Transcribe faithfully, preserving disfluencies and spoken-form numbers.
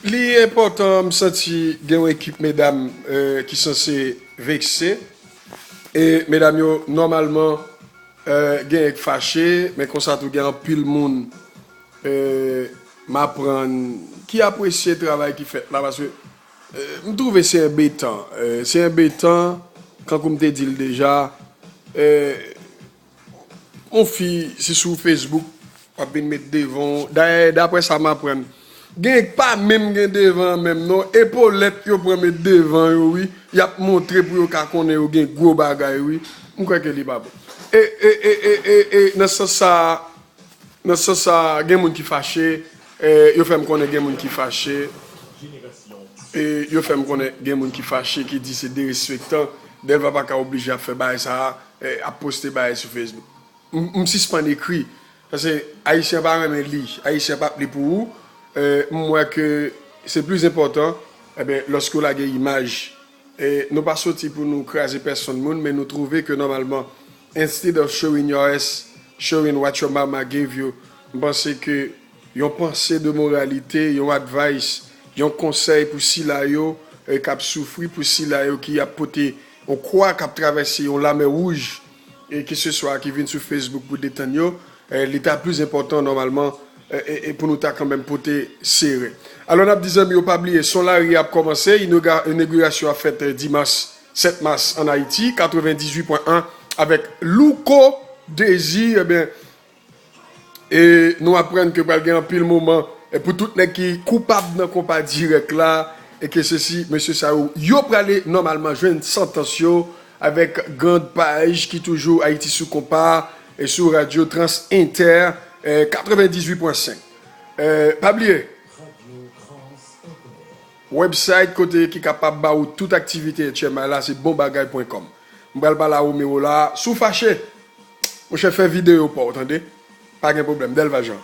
Li enpòtan, m santi gen yon ekip medam eh, ki sanse vekse. E medam yo, nòmalman, eh, gen k fache, men konsa tou gen anpil moun eh, m aprann ki apresye travay ki fèt la, paske eh, m twouve se enbetan. Eh, se enbetan, kankou m te di l deja, eh, yon fi, si sou Facebook, w ap vin met devan w. Dayè, daprè sa m aprann, gen k pa menm gen devan an menm non. Epolèt yo pran met devan yo, wi. Y ap montre pou yo ka konnen yo gen gwo bagay, wi. M kwè ke li pa bon. E, e, e, e, e, e nan sans sa, nan sans sa, gen moun ki fache, eh, yo fè m konnen gen moun ki fache. E yo fè m konnen gen moun ki fache, ki di se derespektan. Delva pa ka oblije ap fè bagay sa a, eh, ap poste bagay sou Facebook. M, m sispann ekri. Paske Ayisyen pa renmen li. Ayisyen p ap li pou ou. Eh, m wè ke se plis enpòtan, ebyen, lòske w lage imaj. E nou pa soti pou nou kraze pèsonn moun, men nou twouve ke nòmalman, instead of showing your ass, showing what your mama gave you, m panse ke yon panse de moralite, yon advice, yon konsèy pou sila yo eh, k ap soufri, pou sila yo ki ap pote yon kwa, k ap travèse yon lamè wouj, e keseswa ki vin sou Facebook pou detann yo, eh, li ta plis enpòtan nòmalman eh, eh, eh, pou nou ta kanmenm pote sere. Alò, n ap di zanmi yo pa bliye, son lari ap kòmanse, inoga- inogirasyon ap fèt eh, dimanch sèt mas ann Ayiti, katrevendizuit pwen en avèk Louko Désir, ebyen, e nou aprann ke pral gen anpil moman eh, pou tout nèg ki koupab nan konpa dirèk la, e ke sesi, mesye sa yo, yo prale nòmalman jwenn santans yo avèk Grand Page ki toujou Ayiti sou konpa e sou radyo Trans Inter eh, katrevendizuit pwen senk. Eh, pa bliye, website kote ki kapab ba ou tout aktivite H M I la, se bonbagay pwen kòm. M pral pale a Romeo la, si w fache, monchè, fè videyo pa w, tande? Pa gen pwoblèm, Delva Jean.